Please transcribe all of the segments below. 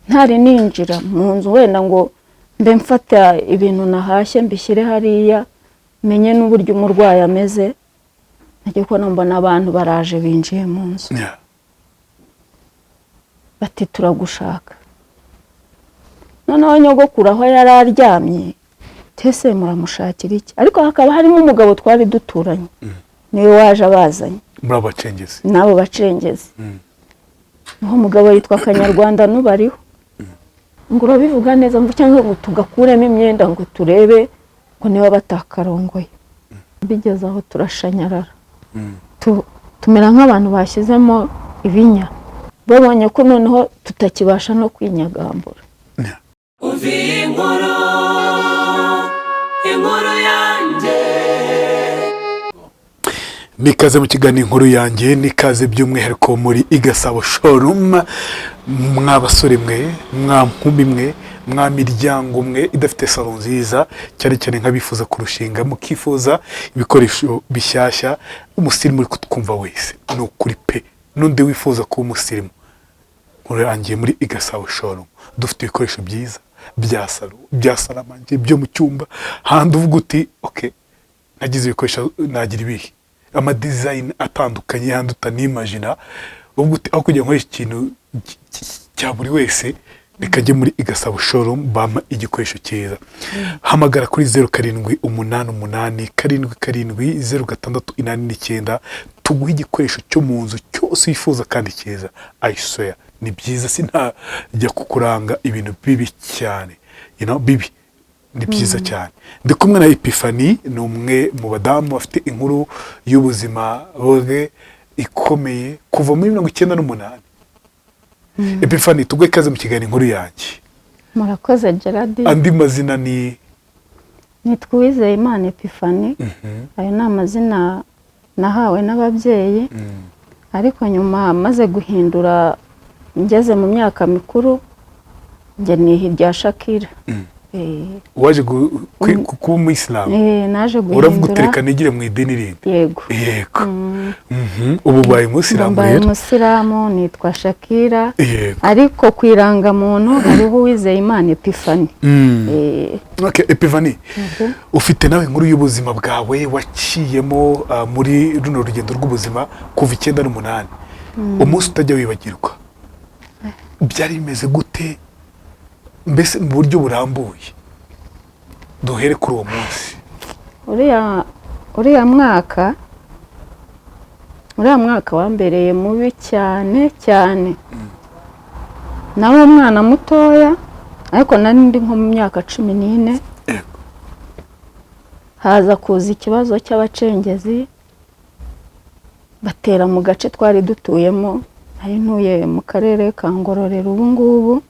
Ntari ninjira mu nzu wenda ngo mbe mfata ibintu nahashye mbishyire hariya, menye n'uburyo umurwayi ameze, najya kubona mbona abantu baraje binjiye mu nzu. Bati: "Turagushaka." Noneho nyogokuru aho yari aryamye, tese muramushakira iki? Ariko hakaba harimo umugabo twari duturanye, niwe waje abazanye. Muri abo bacengezi? N'abo bacengezi. Uwo mugabo yitwa Kanyarwanda, n'ubariho. Ngo urabivuga neza, ngo cyangwa ngo tugakuremo imyenda ngo turebe ngo niba batakarongoye. Bigeze aho turashanyarara, tumera nk'abantu bashyizemo ibinya, babonye ko noneho tutakibasha no kwinyagambura. Umva iyi nkuru, inkuru yanjye. Nikaze mu kiganiro Inkuru Yanjye, nikaze by'umwihariko muri Igasabo Showroom. Mwa basore mwe, mwa nkumi mwe, mwa miryango mwe idafite salon nziza, cyane cyane nk'abifuza kurushinga mukifuza ibikoresho bishyashya, umusirimu uri kutwumva wese, ni ukuri pe, n'undi wifuza kuba umusirimu, urangiye muri Igasabo Showroom. Dufite ibikoresho byiza bya salon, bya salle à manger, byo mu cyumba, handi uvuga uti: "Ok, nagize ibikoresho nagira ibihe?" Ama design atandukanye yandi utanimagina, uvuga uti: "Aho kugira ngo nkoreshe ikintu cya buri wese, reka njye muri Igasabo Showroom bampa igikoresho cyiza." Hamagara kuri 0788770689, tuguhe igikoresho cyo mu nzu cyose wifuza kandi cyiza. I swear, ni byiza, sinajya kukuranga ibintu bibi cyane, bibi ni byiza cyane. Ndi kumwe na Epiphanie, ni umwe mu badamu bafite inkuru y'ubuzima bwe ikomeye kuva muri 98. Epiphanie, tuguhe ikaze mu kiganiro Inkuru Yanjye. Murakoze, Gerard. Andi mazina ni? Nitwa Uwizeyimana Epiphanie. Ayo ni amazina nahawe n'ababyeyi, ariko nyuma maze guhindura ngeze mu myaka mikuru, njye niha irya Shakira. Waje kuba umuyisilamu? Naje Uravuga guhindura. utereka nigire mu idini rindi. Yego. Yego. Ubu ubaye umuyisilamu? Mbaye Rero umusilamu, nitwa Shakira. Yego. Ariko ku irangamuntu hariho Uwizeyimana Epiphanie. Okay, Epiphanie, ufite nawe inkuru y'ubuzima bwawe waciyemo muri runo rugendo rw'ubuzima kuva 98, umunsi utajya wibagirwa. Byari bimeze gute mbese mu buryo burambuye? Duhere kuri uwo munsi. Uriya mwaka wambereye mubi cyane cyane. Nawe umwana mutoya, ariko nari ndi nko mu myaka 14. Haza kuza ikibazo cy'abacengezi, batera mu gace twari dutuyemo. Nari ntuye mu karere ka Ngororero ubu ngubu.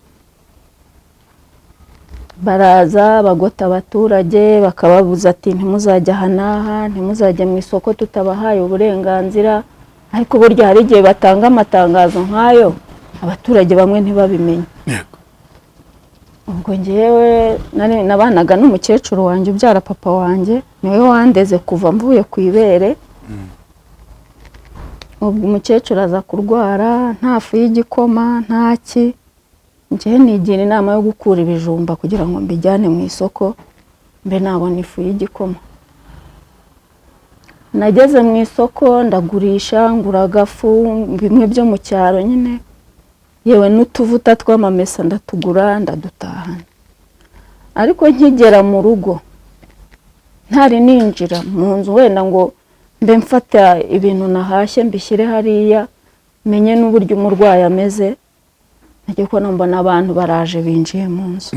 Baraza bagota abaturage, bakababuza ati: "Ntimuzajya aha n'aha, ntimuzajya mu isoko tutabahaye uburenganzira." Ariko burya hari igihe batanga amatangazo nk'ayo, abaturage bamwe ntibabimenye. Ubwo ngewe nabanaga n'umukecuru wanjye ubyara papa wanjye, niwe wandeze kuva mvuye ku ibere. Ubwo umukecuru aza kurwara, nta fu y'igikoma, nta ki. Njyewe nigira inama yo gukura ibijumba kugira ngo mbijyane mu isoko, mbe nabona ifu y'igikoma. Nageze mu isoko ndagurisha, ngura agafu, bimwe byo mu cyaro nyine, yewe n'utuvuta tw'amamesa ndatugura, ndadutahana. Ariko nkigera mu rugo, ntari ninjira mu nzu wenda ngo mbe mfata ibintu nahashye mbishyire hariya, menye n'uburyo umurwayi ameze, najya kubona mbona abantu baraje binjiye mu nzu.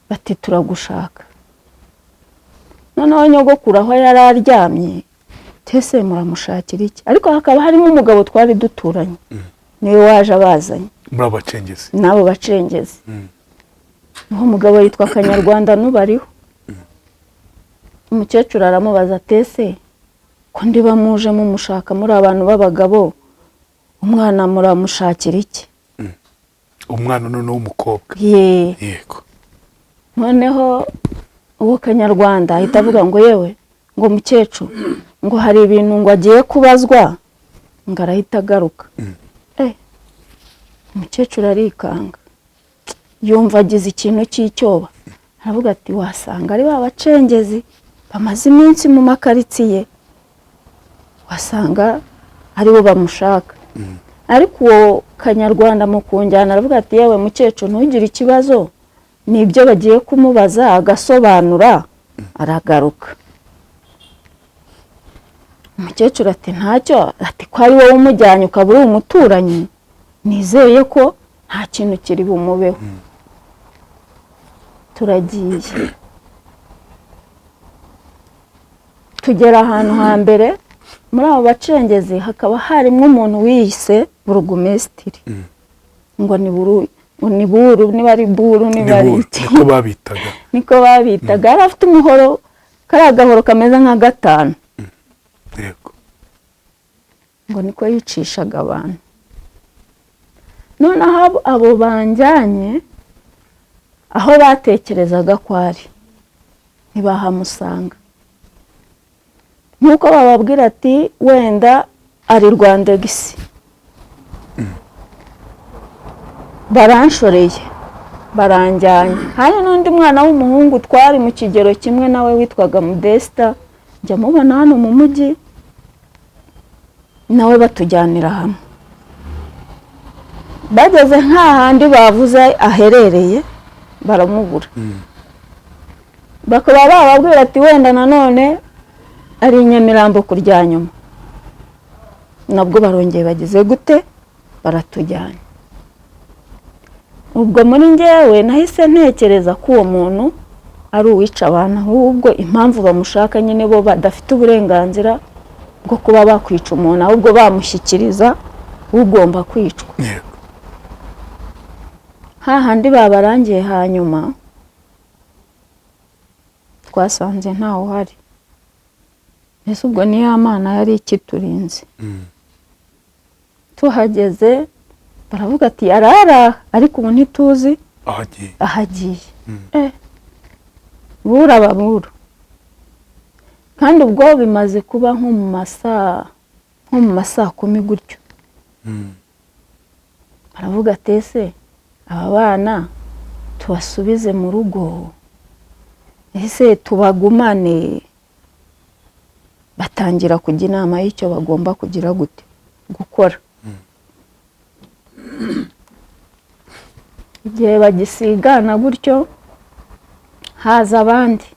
Bati: "Turagushaka." Noneho nyogokuru aho yari aryamye, tese muramushakira iki? Ariko hakaba harimo umugabo twari duturanye, niwe waje abazanye. Muri abo bacengezi? N'abo bacengezi. Uwo mugabo yitwa Kanyarwanda, n'ubariho. Umukecuru aramubaza: "Tese ko ndiba muje mumushaka muri abantu b'abagabo, umwana muramushakira iki?" Umwana noneho w'umukobwa? Ye. Noneho uwo Kanyarwanda ahita avuga ngo: "Yewe," ngo, "mukecuru," ngo, "hari ibintu," ngo, "agiye kubazwa," ngo, "arahita agaruka." Umukecuru arikanga, yumva agize ikintu cy'icyoba, aravuga ati wasanga ari ba bacengezi bamaze iminsi mu makaritsiye, wasanga aribo bamushaka. Ariko uwo Kanyarwanda mu kunjyana aravuga ati yewe mukecuru, ntugire ikibazo, ni ibyo bagiye kumubaza agasobanura aragaruka. Umukecuru ati ntacyo, ati ko ari wowe umujyanye ukaba uri umuturanyi, nizeye ko nta kintu kiri bumubeho. Turagiye tugera ahantu hambere muri abo bacengezi, hakaba harimo umuntu wiyise burugumesitiri, ngo ni buru, ni buru, niba ari buru, niba ari iki, niko babitaga, niko babitaga. Yari afite umuhoro, kariya gahoro kameze nka gatanu, yego, ngo niko yicishaga abantu. Noneho abo banjyanye aho batekerezaga ko ari, ntibahamusanga. Nk'uko bababwira ati wenda ari Rwandegisi, baranshoreye baranjyanye. Hari n'undi mwana w'umuhungu twari mu kigero kimwe nawe witwaga Modesta, njya mubona hano mu mujyi, nawe batujyanira hamwe. Bageze nk'ahandi bavuze aherereye baramubura, bakaba bababwira ati wenda nanone ari i Nyamirambo kurya nyuma, nabwo barongeye bageze gute, baratujyanye. Ubwo muri njyewe nahise ntekereza ko uwo muntu ari uwica abantu, ahubwo impamvu bamushaka nyine bo badafite uburenganzira bwo kuba bakwica umuntu, ahubwo bamushyikiriza ugomba kwicwa. Hahandi babarangiye hanyuma twasanze ntawe uhari. Mbese ubwo ni ya Mana yari ikiturinze. Tuhageze baravuga ati yarara, ariko ubu ntituzi ahagiye. Bura babura. Kandi ubwo bimaze kuba nko mu masaa 10 gutyo. Baravuga ati ese aba bana tubasubize mu rugo, ese tubagumane? Batangira kujya inama y'icyo bagomba kugira gute gukora. Igihe bagisigana gutyo haza abandi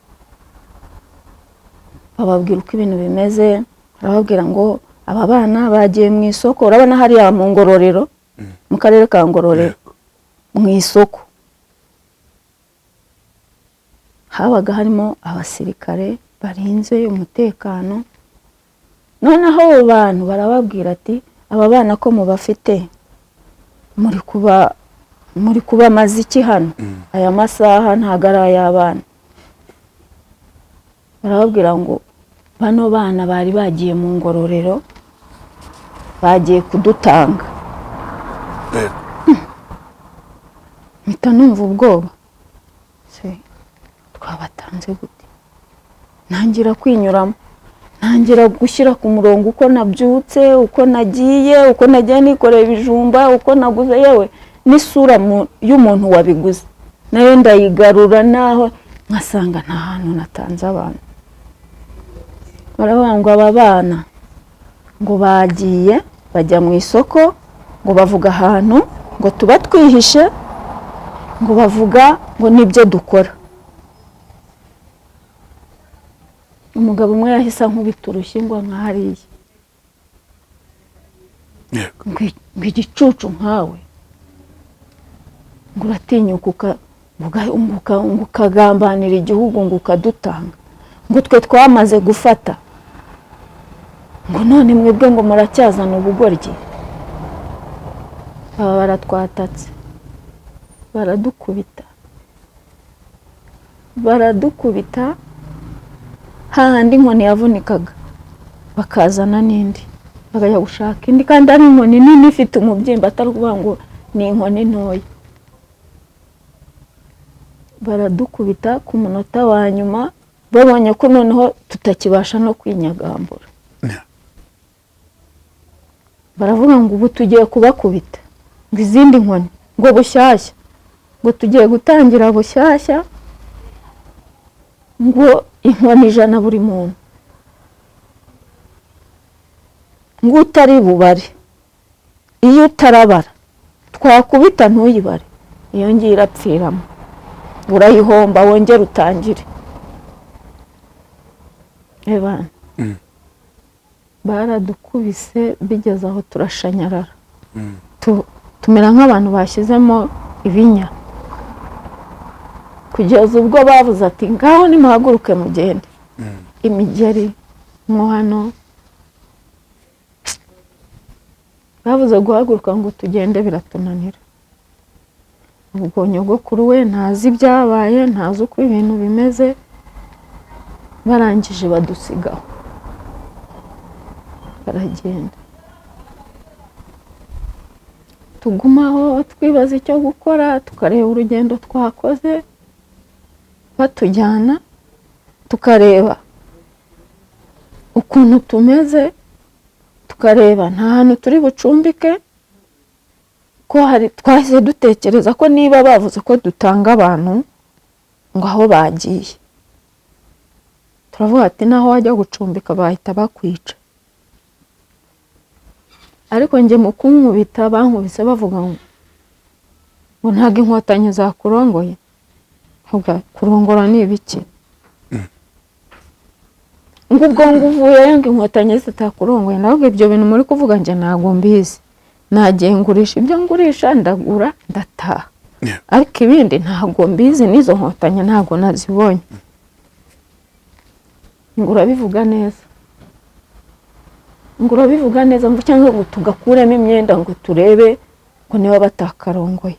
bababwira uko ibintu bimeze, barababwira ngo aba bana bagiye mu isoko, urabona hariya mu Ngororero, mu karere ka Ngororero, mu isoko habaga harimo abasirikare barinze umutekano. Noneho abo bantu barababwira ati aba bana ko mubafite muri kubamaza iki hano, aya masaha ntago ari ay'abana. Barababwira ngo bano bana bari bagiye mu Ngororero, bagiye kudutanga. Mpita numva ubwoba, se twabatanze gute? Ntangira kwinyuramo, ntangira gushyira ku murongo uko nabyutse, uko nagiye, uko nagiye nikoreye ibijumba, uko naguze, yewe n'isura y'umuntu wabiguze nayo ndayigarura, naho nkasanga nta hantu natanze abantu. Baravuga ngo aba bana ngo bagiye bajya mu isoko, ngo bavuga ahantu ngo tuba twihishe, ngo bavuga ngo nibyo dukora. Umugabo umwe yahise ankubita urushyi ngo nka hariya, ngo igicucu nkawe, ngo uratinyuka ngo ukagambanira igihugu, ngo ukadutanga, ngo twe twamaze gufata, ngo none mwebwe ngo muracyazana ubugoryi. Baba baratwatatse, baradukubita, baradukubita hahandi inkoni yavunikaga bakazana n'indi, bakajya gushaka indi, kandi ari inkoni nini ifite umubyimba, atari ukuvuga ngo ni inkoni ntoya. Baradukubita ku munota wa nyuma, babonye ko noneho tutakibasha no kwinyagambura. Baravuga ngo ubu tugiye kubakubita, Ngo izindi nkoni, ngo bushyashya, ngo tugiye gutangira bushyashya, ngo inkoni 100 buri muntu, ngo utari bubare, iyo utarabara twakubita ntuyibare, iyo ngiyo irapfiramo, urayihomba wongere utangire. Ebana, baradukubise bigeze aho turashanyarara, tumera nk'abantu bashyizemo ibinya, kugeza ubwo bavuze ati ngaho nimuhaguruke mugende. Imigeri nko hano bavuze guhaguruka ngo tugende biratunanira. Ubwo nyogokuru we ntazi ibyabaye, ntazi uko ibintu bimeze, barangije badusigaho baragenda. Tugumaho twibaza icyo gukora, tukareba urugendo twakoze batujyana, tukareba ukuntu tumeze, tukareba nta hantu turi bucumbike, ko hari twahise dutekereza ko niba bavuze ko dutanga abantu ngo aho bagiye, turavuga ati naho wajya gucumbika bahita bakwica. Ariko njye mu kunkubita bankubise bavuga ngo ntabwo inkotanyi zakurongoye. Kurongora ni ibiki? Ngo ubwo ngo uvuyeyo ngo inkotanyi zitakurongoye. Ntabwo ibyo bintu muri kuvuga njye ntabwo mbizi, nagiye ngurisha ibyo ngurisha, ndagura ndataha, ariko ibindi ntabwo mbizi, n'izo nkotanyi ntabwo nazibonye. Ngo urabivuga neza, ngo urabivuga neza, ngo cyangwa ngo tugakuremo imyenda ngo turebe ngo niba batakarongoye.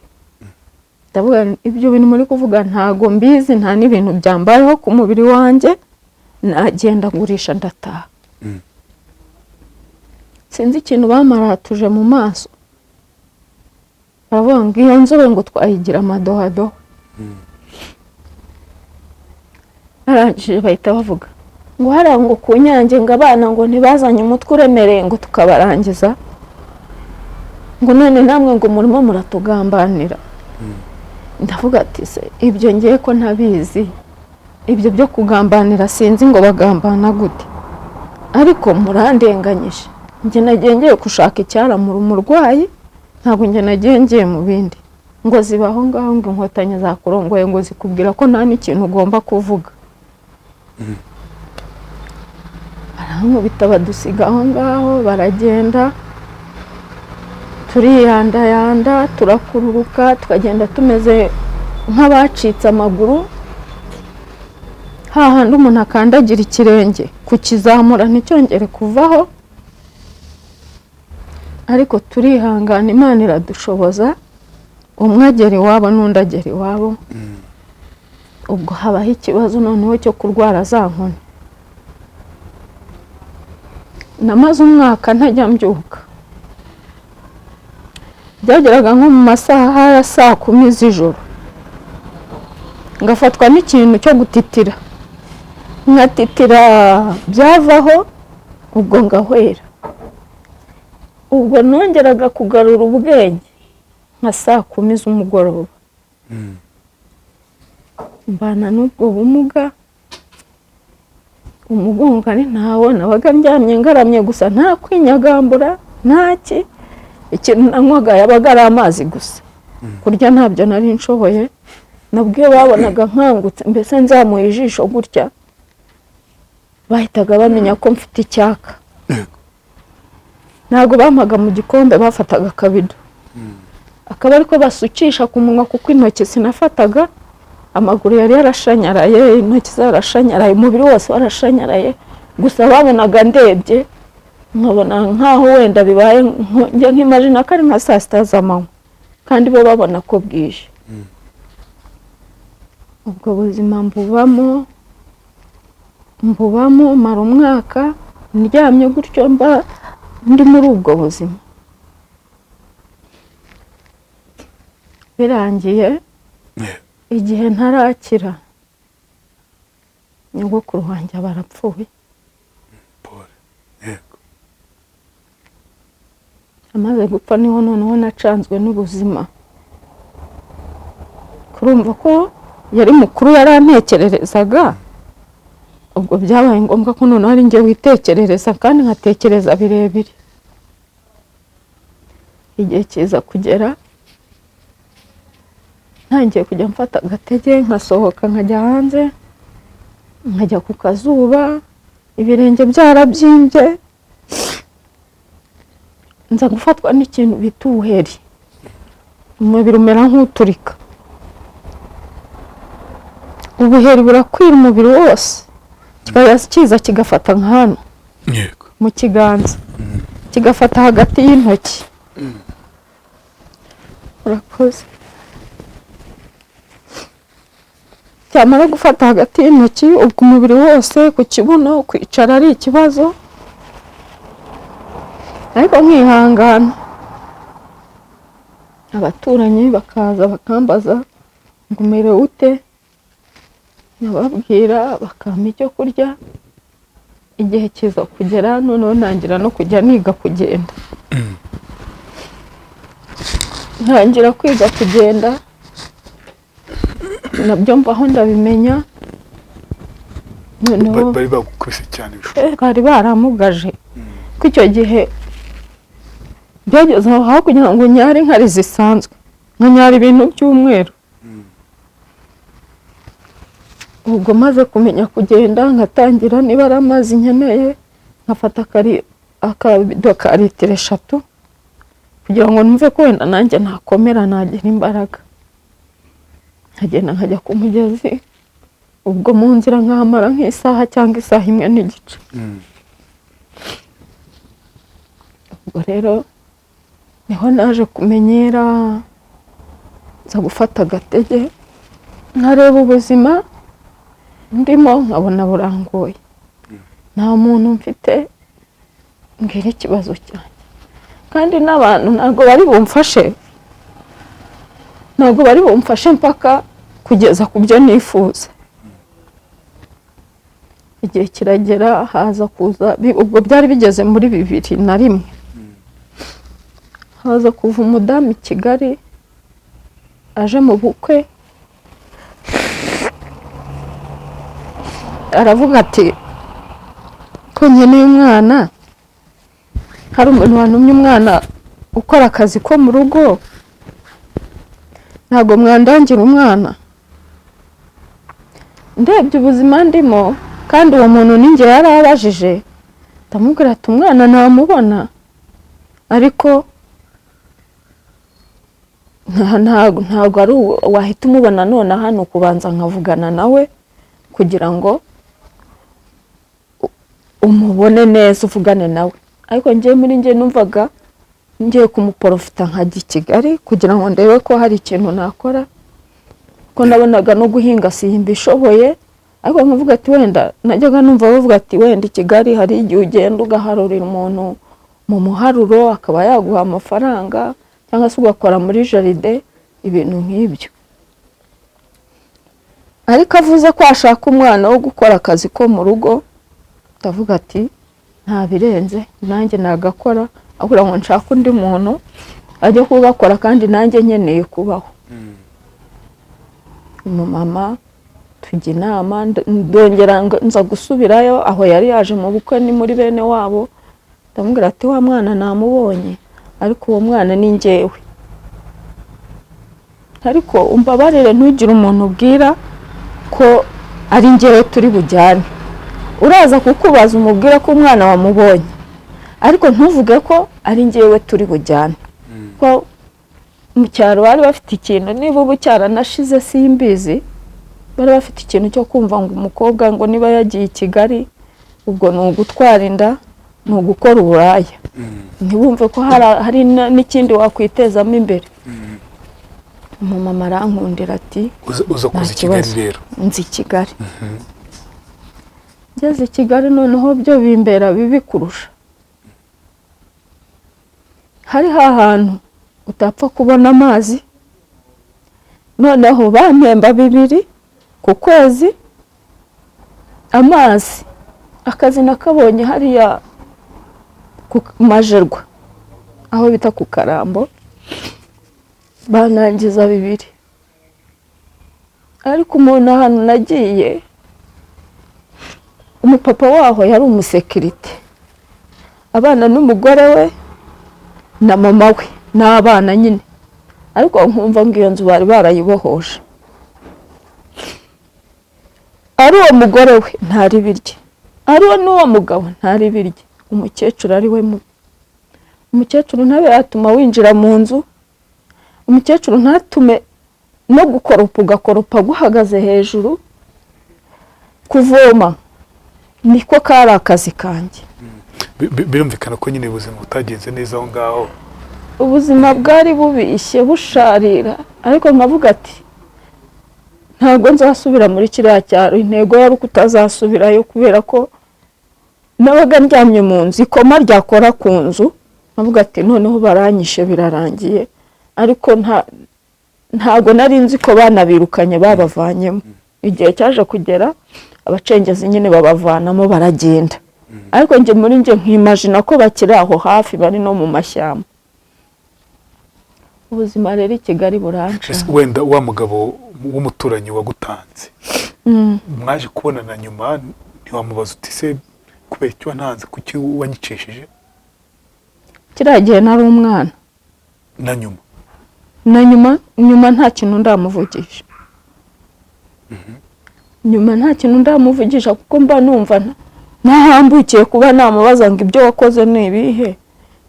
Ndavuga ibyo bintu muri kuvuga ntabwo mbizi, nta n'ibintu byambayeho ku mubiri wanjye, nagenda ngurisha ndataha. Sinzi ikintu bamaratuje mu maso, baravuga ngo iyo nzobe ngo twayigira amadohado. Barangije bahita bavuga ngo hariya ngo ku Nyange ngo abana ngo ntibazanye umutwe uremereye ngo tukabarangiza, ngo none namwe ngo murimo muratugambanira. Ndavuga ati se ibyo ngiye ko ntabizi, ibyo byo kugambanira sinzi ngo bagambana gute, ariko murandenganyije. Njye nagiye ngiye gushaka icyaramura umurwayi, ntabwo njye nagiye ngiye mu bindi. Ngo zibaho ngaho ngo inkotanyi zakurongoye, ngo zikubwira ko nta n'ikintu ugomba kuvuga. Barankubita badusiga aho ngaho, baragenda, turiyandayanda, turakururuka, tukagenda tumeze nk'abacitse amaguru, hahandi umuntu akandagira ikirenge kukizamura nticyongere kuvaho. Ariko turihangana, Imana iradushoboza, umwe agera iwabo n'undi agera iwabo. Ubwo habaho ikibazo noneho cyo kurwara za nkoni. Namaze umwaka ntajya mbyuka, byageraga nko mu masaha ya 10:00 z'ijoro ngafatwa n'ikintu cyo gutitira, nkatitira byavaho ubwo ngahwera. Ubwo nongeraga kugarura ubwenge nka 10:00 z'umugoroba. Mbana n'ubwo bumuga, umugongo ari ntawo, nabaga ndyamye ngaramye gusa, nta kwinyagambura, ntaki. Ikintu nanywaga yabaga ari amazi gusa, kurya ntabyo nari nshoboye. Nabwo iyo babonaga nkangutse mbese nzamuye ijisho gutya, bahitaga bamenya ko mfite icyaka. Ntabwo bampaga mu gikombe, bafataga akabido, akaba ariko basukisha ku munwa, kuko intoki sinafataga, amaguru yari yarashanyaraye, intoki zarashanyaraye, umubiri wose warashanyaraye. Gusa babonaga ndebye nkabona nkaho wenda bibaye, njye nkimajina ko ari nka 6:00 z'amanywa, kandi bo babona ko bwije. Ubwo buzima mbubamo mara umwaka ndyamye gutyo, mba ndi muri ubwo buzima. Birangiye igihe ntarakira, nyogokuru wanjye barapfuye. Amaze gupfa niho noneho nacanzwe n'ubuzima. Kurumva ko yari mukuru yarantekererezaga, ubwo byabaye ngombwa ko noneho ari njye witekerereza kandi nkatekereza birebire. Igihe kiza kugera ntangiye kujya mfata agatege nkasohoka nkajya hanze, nkajya ku kazuba, ibirenge byarabyimbye, nza gufatwa n'ikintu bita ubuheri, umubiri umera nk'uturika, ubuheri burakwira umubiri wose, kikajya kiza kigafata nka hano Yego. mu kiganza, kigafata hagati y'intoki. Urakoze. Cyamara gufata hagati y'intoki, ubwo umubiri wose ku kibuno kwicara ari ikibazo, ariko nkihangana. Abaturanyi bakaza bakambaza ngo umerewe ute, nkababwira bakampa icyo kurya. Igihe kiza kugera noneho ntangira no kujya niga kugenda. Ntangira kwiga kugenda nabyo mvaho ndabimenya. Noneho Bari bagukubise cyane bishoboka. Bari baramugaje ko icyo gihe byageze aho aho kugira ngo nyare inkari zisanzwe, nkanyara ibintu by'umweru. Ubwo maze kumenya kugenda nkatangira, niba ari amazi nkeneye nkafata akabido ka litiro 3 kugira ngo numve ko wenda nanjye nakomera nagira imbaraga. Nkagenda nkajya ku mugezi, ubwo mu nzira nkahamara nk'isaha cyangwa isaha 1.5. Ubwo rero niho naje kumenyera, nza gufata agatege nkareba ubuzima ndimo nkabona burangoye, nta muntu mfite mbwira ikibazo cyanjye, kandi n'abantu ntabwo bari bumfashe, ntabwo bari bumfashe mpaka kugeza ku byo nifuza. Igihe kiragera haza kuza, ubwo byari bigeze muri 2001, haza kuva umudamu i Kigali aje mu bukwe, aravuga ati ko nkeneye umwana, hari umuntu wantumye umwana ukora akazi ko mu rugo, ntabwo mwandangira umwana. Ndebye ubuzima ndimo, kandi uwo muntu ninjye yari abajije, ndamubwira ati umwana namubona, ariko ntabwo ari wahita umubona none hano, kubanza nkavugana nawe kugira ngo umubone neza uvugane nawe. Ariko njye muri njye numvaga ngiye kumuporofita nkajya i Kigali kugira ngo ndebe ko hari ikintu nakora, ko nabonaga no guhinga simbishoboye, ariko nkavuga ati wenda najyaga numva bavuga ati wenda i Kigali hari igihe ugenda ugaharurira umuntu mu muharuro akaba yaguha amafaranga, cyangwa se ugakora muri jaride, ibintu nk'ibyo. Ariko avuze ko ashaka umwana wo gukora akazi ko mu rugo, ndavuga ati nta birenze nanjye nagakora, aho ngo nshake undi muntu ajye kugakora kandi nanjye nkeneye kubaho. Umumama tujya inama, ndongera nza gusubirayo aho yari yaje mu bukwe, ni muri bene wabo, ndamubwira ati wa mwana namubonye, ariko uwo mwana ni njyewe, ariko umbabarire ntugire umuntu ubwira ko ari njyewe turi bujyane, uraza kukubaza umubwira ko umwana wamubonye, ariko ntuvuge ko ari njyewe turi bujyane. Ko mu cyaro bari bafite ikintu, niba ubu cyaranashize simbizi, bari bafite ikintu cyo kumva ngo umukobwa ngo niba yagiye i Kigali ubwo ni ugutwara inda, ni ugukora uburaya, ntibumve ko hari n'ikindi wakwitezamo imbere. Umumama arankundira ati Uza kuza i Kigali rero? Nzi i Kigali. Ngeze i Kigali noneho byo bimbera bibi kurusha. Hari hantu utapfa kubona amazi, noneho bampemba 2 ku kwezi amazi. Akazi nakabonye hariya ku Majerwa Aho bita ku Karambo, banangiza 2. Ariko umuntu ahantu nagiye, umupapa waho yari umusekirite, abana n'umugore we na mama we n'abana nyine, ariko nkumva ngo iyo nzu bari barayibohoje. Ari uwo mugore we ntari birye, ari uwo n'uwo mugabo ntari birye, umukecuru ari we mubi. Umukecuru ntabe yatuma winjira mu nzu, umukecuru ntatume no gukoropa ugakoropa guhagaze hejuru, kuvoma niko kari akazi kanjye. Birumvikana ko nyine ubuzima butagenze neza aho ngaho. Ubuzima bwari bubishye busharira, ariko nkavuga ati ntabwo nzasubira muri kiriya cyaro. Intego yari ukutazasubirayo, kubera ko nabaga ndyamye mu nzu, ikoma ryakora ku nzu nkavuga ati noneho baranyishe birarangiye. Ariko ntabwo nari nzi ko banabirukanye babavanyemo. Igihe cyaje kugera abacengezi nyine babavanamo baragenda, ariko njye muri njye nkimajina ko bakiri aho hafi, bari no mu mashyamba. Ubuzima rero i Kigali buranca. Ese wenda wa mugabo w'umuturanyi wagutanze mwaje kubonana nyuma, ntiwamubaza uti se kubera icyo wantanze, kuki wanyicishije? Kiriya gihe nari umwana. Na nyuma? Na nyuma nta kintu ndamuvugisha. Nyuma nta kintu ndamuvugisha, kuko mba numva ntahambukiye kuba namubaza ngo ibyo wakoze ni ibihe.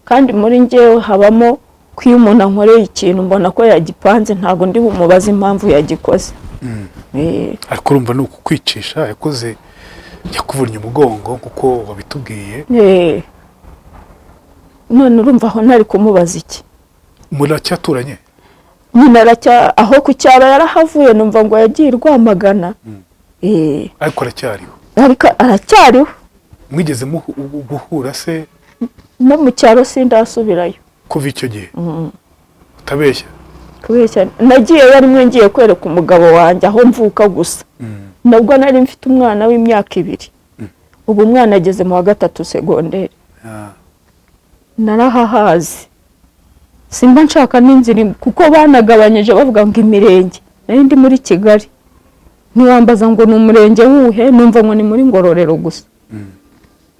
Kandi muri njyewe habamo ko iyo umuntu ankoreye ikintu mbona ko yagipanze, ntabwo ndi bumubaze impamvu yagikoze. Ariko urumva ni ukukwicisha yakoze, yakuvunnye umugongo nk'uko wabitubwiye. None urumva aho ntari kumubaza iki? Muracyaturanye? Nyine aracya aho ku cyaro, yarahavuye, numva ngo yagiye i Rwamagana. Ariko aracyariho? Ariko aracyariho. Mwigeze guhura se? No mu cyaro sindasubirayo. Kuva icyo gihe? Utabeshya? Kubeshya, nagiyeyo rimwe ngiye kwereka umugabo wanjye aho mvuka gusa. Nabwo nari mfite umwana w'imyaka 2. Ubu umwana ageze mu wa 3 segonderi. Narahahazi, simba nshaka n'inzira kuko banagabanyije bavuga ngo imirenge. Nari ndi muri Kigali, ntiwambaza ngo ni umurenge wuhe, numva ngo ni muri Ngororero gusa.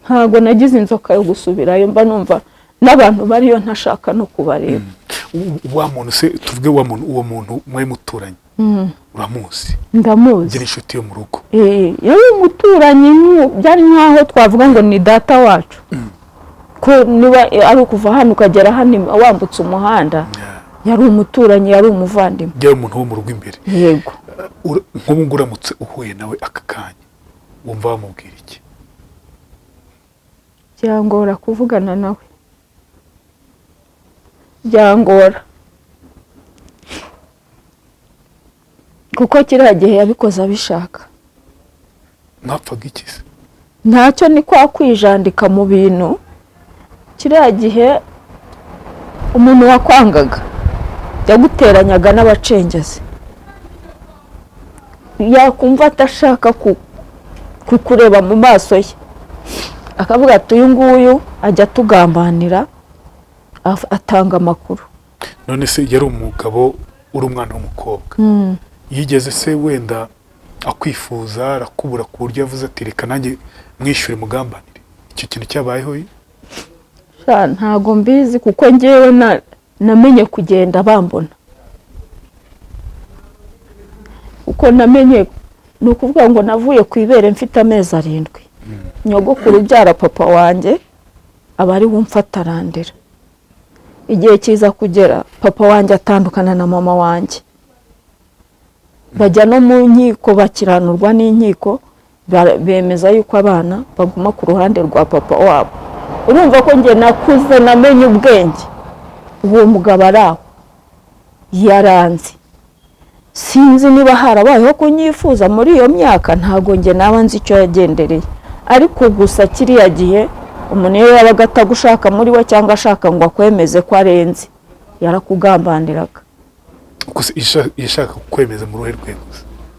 Ntabwo nagize inzoka yo gusubirayo, mba numva n'abantu bariyo ntashaka no kubareba. Wa muntu se, tuvuge wa muntu, uwo muntu mwari muturanye, uramuzi? Ndamuzi. Gira inshuti yo mu rugo. Yari umuturanyi, byari nk'aho twavuga ngo ni data wacu, ko niba ari ukuva hano ukagera hano wambutse umuhanda. Yari umuturanyi, yari umuvandimwe. Yari umuntu wo mu rugo imbere. Yego. Nk'ubu ngubu uramutse uhuye nawe aka kanya, wumva wamubwira iki? Byangora kuvugana nawe, byangora, kuko kiriya gihe yabikoze abishaka. Mwapfaga iki se? Ntacyo, ni kwa kwijandika mu bintu. Kiriya gihe umuntu wakwangaga yaguteranyaga n'abacengezi, yakumva adashaka kukureba mu maso ye, akavuga ati uyu nguyu ajya atugambanira, atanga amakuru. None se yari umugabo, uri umwana w'umukobwa, yigeze se wenda akwifuza, arakubura ku buryo yavuze ati reka nanjye mwishyure mugambanire? Icyo kintu cyabayeho? Sha, ntago mbizi, kuko njyewe namenye kugenda bambona. Uko namenye ni ukuvuga ngo navuye ku ibere mfite amezi 7. Nyogokuru ubyara papa wanjye aba ari we umfata arandera. Igihe kiza kugera papa wanjye atandukana na mama wanjye, bajya no mu nkiko, bakiranurwa n'inkiko, bemeza yuko abana baguma ku ruhande rwa papa wabo. Urumva ko njye nakuze namenye ubwenge, uwo mugabo ari aho yaranze. Sinzi niba harabayeho kunyifuza muri iyo myaka, ntago njye naba nzi icyo yagendereye. Ariko gusa kiriya gihe umuntu iyo yabaga atagushaka muri we cyangwa ashaka ngo akwemeze ko arenze, yarakugambaniraga. Gusa ishaka kukwemeza mu ruhe rwego?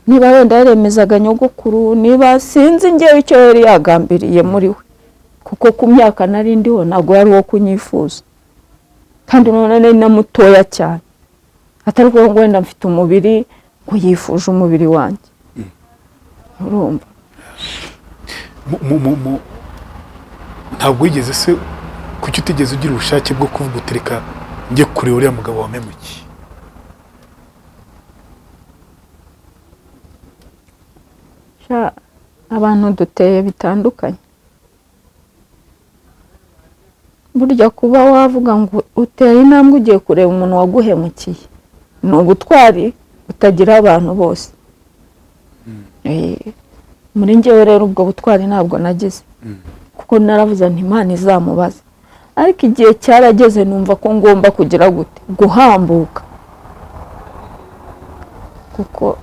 Niba wenda yaremezaga nyogokuru, niba sinzi njyewe icyo yari yagambiriye muri we, kuko ku myaka nari ndiho ntabwo yari uwo kunyifuza. Kandi none nari na mutoya cyane, atari ukuvuga ngo wenda mfite umubiri, ngo yifuje umubiri wanjye, urumva. Ntabwo wigeze se, kuki utigeze ugira ubushake bwo kuvuga uti reka njye kureba uriya mugabo wampemukiye? Sha, abantu duteye bitandukanye. Burya kuba wavuga ngo uteye intambwe ugiye kureba umuntu waguhemukiye ni ubutwari butagira abantu bose. Muri njyewe rero ubwo butwari ntabwo nagize, kuko naravuze nti Imana izamubaza. Ariko igihe cyarageze numva ko ngomba kugira gute, guhambuka, kuko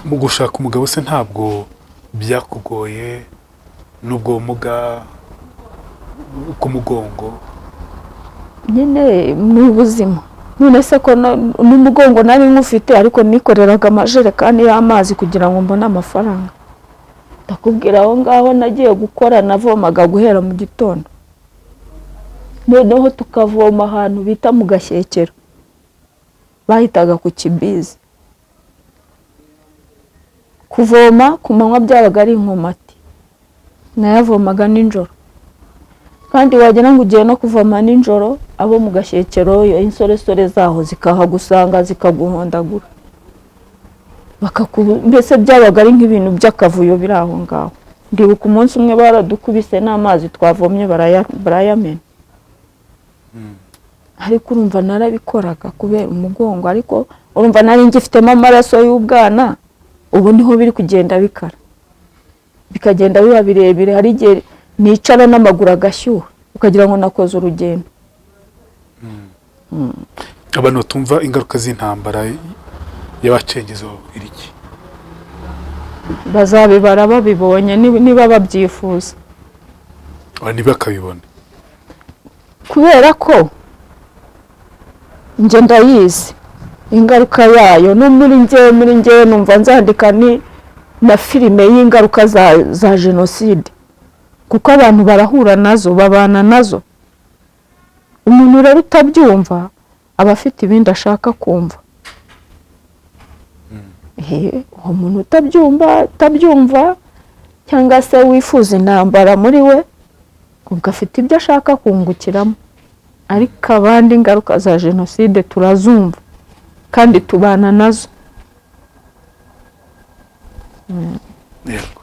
Mu gushaka umugabo se ntabwo byakugoye, n'ubwo bumuga bw'umugongo? Nyine ni ubuzima. None se ko n'umugongo nari nkufite, ariko nikoreraga amajerekani y'amazi kugira ngo mbone amafaranga. Ndakubwira, aho ngaho nagiye gukora navomaga guhera mu gitondo, noneho tukavoma ahantu bita mu Gashyekero, bahitaga ku Kibizi. Kuvoma ku manywa byabaga ari inkomati, nayavomaga nijoro, kandi wagira ngo ugiye no kuvoma nijoro, abo mu Gashyekero insoresore zaho zikahagusanga zikaguhondagura, mbese byabaga ari nk'ibintu by'akavuyo biri aho ngaho. Ndibuka umunsi umwe baradukubise n'amazi twavomye barayamena. Ariko urumva narabikoraga kubera umugongo, ariko urumva nari ngifitemo amaraso y'ubwana. Ubu niho biri kugenda bikara, bikagenda biba birebire. Hari igihe nicara n'amaguru agashyuha, ukagira ngo nakoze urugendo. Abantu batumva ingaruka z'intambara y'abacengezi bababwira iki? Bazabibara babibonye niba babyifuza. Ntibakabibone. Kubera ko njye ndayizi ingaruka yayo, no muri njyewe numva nzandika ni na filime y'ingaruka za jenoside, kuko abantu barahura nazo, babana nazo. Umuntu rero utabyumva aba afite ibindi ashaka kumva. Uwo muntu utabyumva cyangwa se wifuza intambara muri we, ubwo afite ibyo ashaka kungukiramo. Ariko abandi ingaruka za jenoside turazumva kandi tubana nazo. Yego,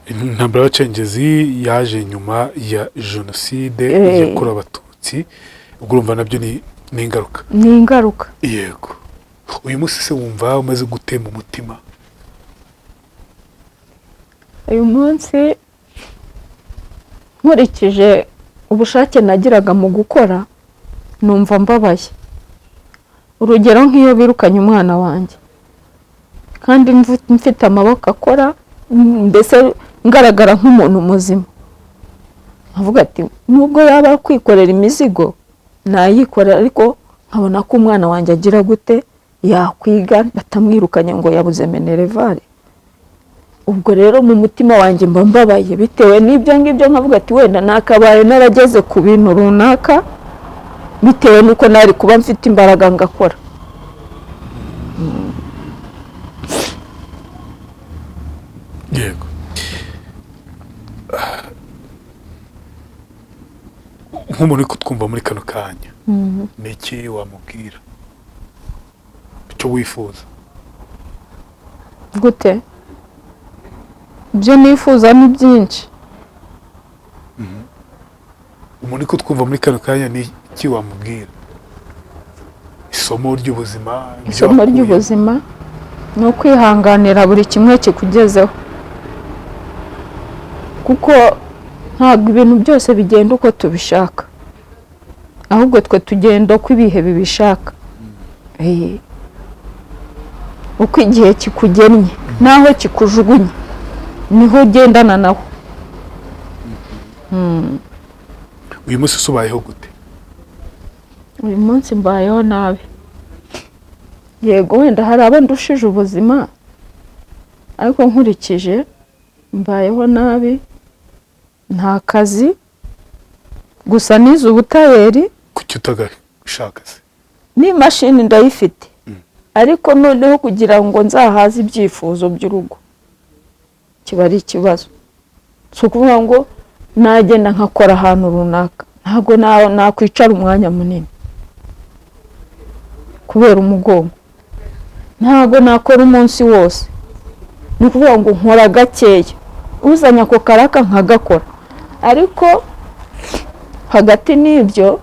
intambara y'abacengezi yaje nyuma ya jenoside yakorewe Abatutsi, ubwo urumva nabyo ni ingaruka. Ni ingaruka. Yego. Uyu munsi se wumva umaze gutema umutima? Uyu munsi nkurikije ubushake nagiraga mu gukora, numva mbabaye. Urugero nk'iyo birukanye umwana wanjye kandi mfite amaboko akora, mbese ngaragara nk'umuntu muzima, avuga ati nubwo yaba kwikorera imizigo nayikorera, ariko nkabona ko umwana wanjye agira gute, yakwiga batamwirukanye ngo yabuze minerivare. Ubwo rero mu mutima wanjye mba mbabaye bitewe n'ibyo ngibyo, nkavuga ati wenda nakabaye narageze ku bintu runaka bitewe n'uko nari kuba mfite imbaraga ngakora. Yego. Nk'umuntu uri kutwumva muri kano kanya, ni iki wamubwira, icyo wifuza? Gute? Ibyo nifuza ni byinshi. Umuntu uri kutwumva muri kano kanya, ni iki wamubwira? Isomo ry'ubuzima. Isomo ry'ubuzima ni ukwihanganira buri kimwe kikugezeho, kuko ntabwo ibintu byose bigenda uko tubishaka, ahubwo twe tugenda uko ibihe bibishaka, uko igihe kikugennye n'aho kikujugunye niho ugendana naho. Uyu munsi ubayeho gute? Uyu munsi mbayeho nabi. Yego wenda hari abo ndushije ubuzima, ariko nkurikije mbayeho nabi, nta kazi, gusa nize ubutayeri. Kuki Ushaka se? N'imashini ndayifite, ariko noneho kugira ngo nzahaze ibyifuzo by'urugo kiba ari ikibazo. Si ukuvuga ngo nagenda nkakora ahantu runaka, ntabwo nakwicara umwanya munini kubera umugongo, ntabwo nakora umunsi wose. Ni ukuvuga ngo nkora gakeya, uzanye ako karaka nkagakora. Ariko hagati n'ibyo,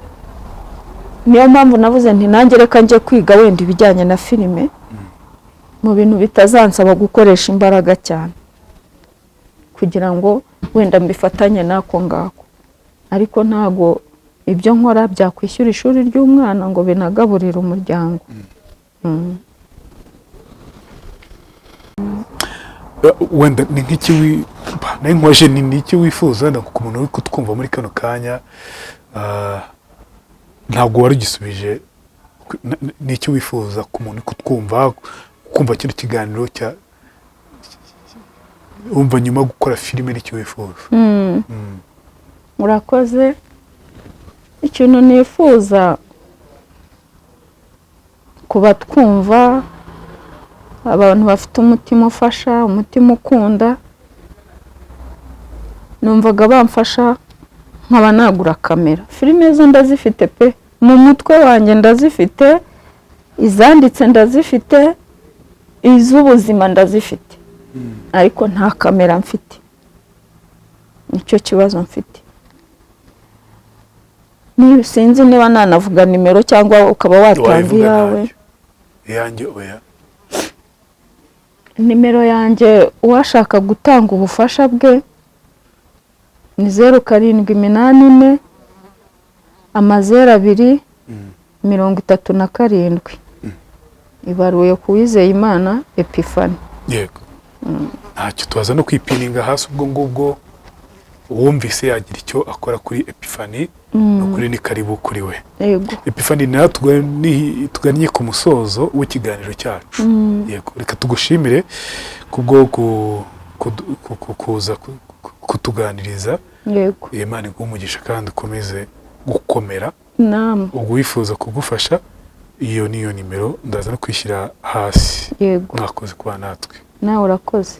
niyo mpamvu navuze nti nanjye reka njye kwiga wenda ibijyanye na filime, mu bintu bitazansaba gukoresha imbaraga cyane, kugira ngo wenda mbifatanye n'ako ngako. Ariko ntabwo ibyo nkora byakwishyura ishuri ry'umwana ngo binagaburire umuryango. Wenda ni nk'iki nayo nkoje, ni iki wifuza wenda ku muntu uri kutwumva muri kano kanya? Ntabwo wari ugisubije. Ni iki wifuza ku muntu uri kutwumva, kumva kino kiganiro cya wumva nyuma yo gukora filime, n'icyo wifuza? Murakoze. Ikintu nifuza kuba twumva, abantu bafite umutima ufasha, umutima ukunda, numvaga bamfasha nkaba nagura kamera. Filime zo ndazifite pe, mu mutwe wanjye ndazifite, izanditse ndazifite, iz'ubuzima ndazifite, ariko nta kamera mfite. Nicyo kibazo mfite. Sinzi niba nanavuga nimero cyangwa ukaba watanga Wayivuga. iyawe. Ntacyo, iyanjye oya. Nimero yanjye, uwashaka gutanga ubufasha bwe, ni 0784 00 37. Ibaruye ku Wizeyimana Epiphanie. Yego, ntacyo, tubaza no kwipininga hasi. Ubwo ngubwo uwumvise yagira icyo akora kuri Epiphanie, ni ukuri ni karibu kuri we. Yego. Epiphanie, nawe tugannye ku musozo w'ikiganiro cyacu. Yego, reka tugushimire kubwo kuza kutuganiriza. Yego. Imana iguhe umugisha kandi ukomeze gukomera. Namwe. Ubwo wifuza kugufasha, iyo niyo nimero ndaza no kwishyira hasi. Yego. Mwakoze kuba natwe. Nawe urakoze.